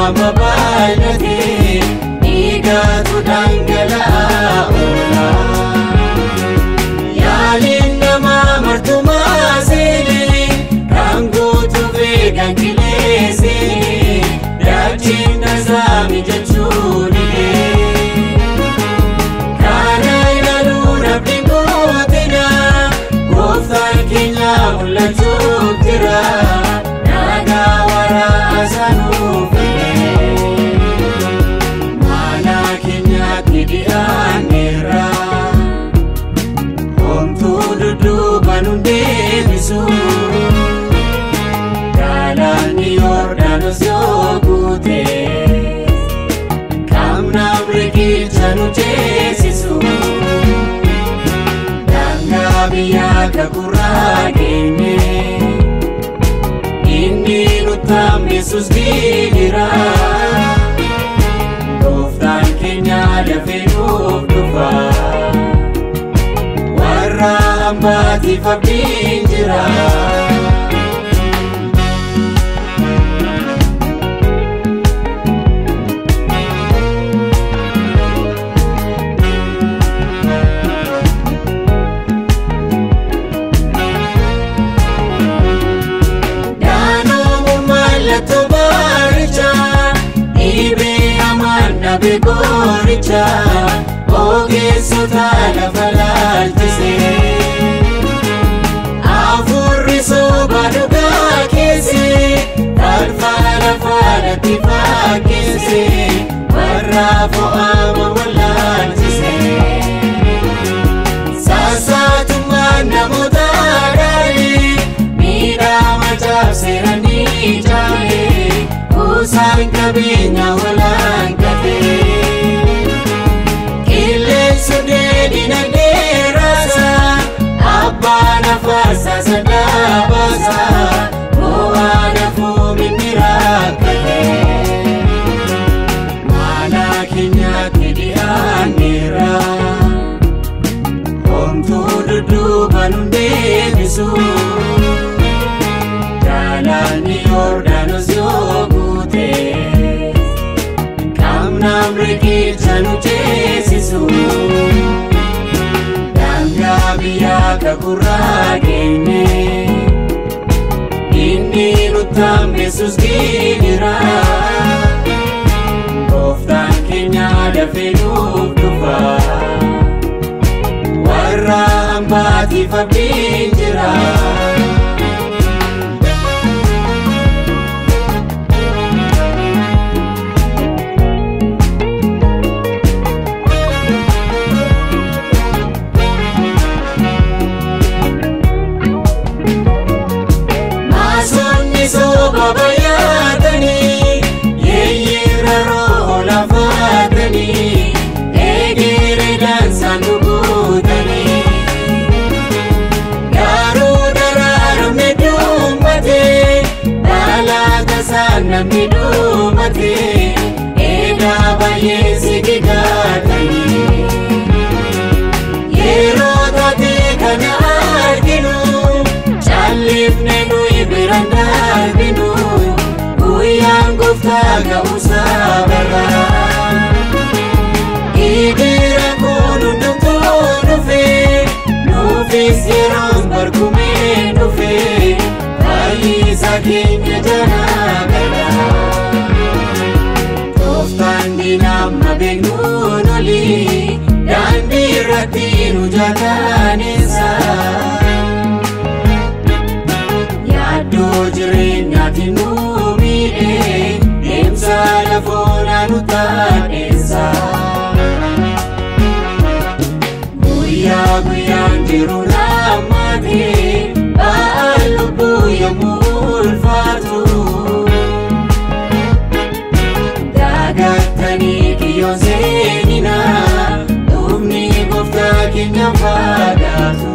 Amma baay'ate dhiigatu dhangala'aa oola. Yaaliin namaa martumaa seenee kan guutuu fi kan qilleensee dachiin tasaa mijachuu didee. Kana ilaaluun abdiin gootina gooftaan keenya mul'achuuf jira nagaa waraasa nuuf fide. Mana keenyatti dhiyaanneerra homtuu dudduuba nu deebisu. Galaanni Yordaanos yoo guute qabnaaf riqicha nu ceesisu. Daangaa biyyaa kakurraa geenye inni nu tambisus gigira. Gooftaan keenya dafee nuuf dhufa warra hambaatiif abdiin jira. Daanuu mallattoo barichaa dhibee hamaan dhabe qorichaa ogeessota lafa laalchise. Hafuurri soba dhugaa keesse falfala lafatti fakkeesse warra fo'ama wallaalchise. Sassaatummaan namoota dhaalee miidhama cabseeranii caalee kuusaan qabeenya walaankate. Qilleensi dheedina dheeraasa abbaan afaarsa sadaa baasa bu'aan hafuun inni rakkate. Mana keenyatti dhiyaanneerra homtuu dudduuba nu deebisu. Galaanni Yordaanos yoo guute qabnaaf riqicha nu ceesisu. Daangaa biyyaa kakurraa geenye inni nu tambisus gigira. Gooftaan keenya dafee nuuf dhufa warra hambaatiif abdiin jira. Maasonni soba bayyaatanii yeeyyiirra roo'oo lafaatanii eegere daansaan nu guutanii. Garuu daraaramne dhummate balaa tasaan namni dhumate eegaa baay'ee si gigaatanii. Yeroo taate kana arginu callifne nuyi biraan darbinu guyyaan gooftaa ga'uusaa barra. Gigira kun hundumtuu dhufe nuufis yeroon barkumee dhufe fayyisaa keenya jalaa gala. Tooftaan diinaa amma beeknuun olii daandii irratti nu jaataanessa. Yaaddoo jireenyaatiin nu miidhee deemsa lafoonaa nu taadheessa. Guyyaa guyyaan jiru nammaatee ba'aan lubbuu yommuu ulfaatu. Dagattanii kiyyoon seeninaa dhufni gooftaa keenya fagaatu.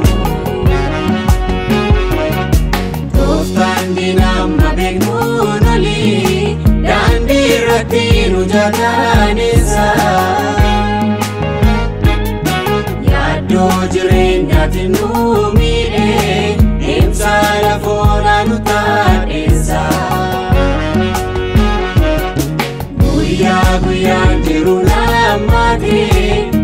Tooftaan diinaa amma beeknuun olii daandii irratti nu jaataanessa. Yaaddoo jireenyaatiin nu miidhee deemsa lafoonaa nu taadheessa. Ammaati.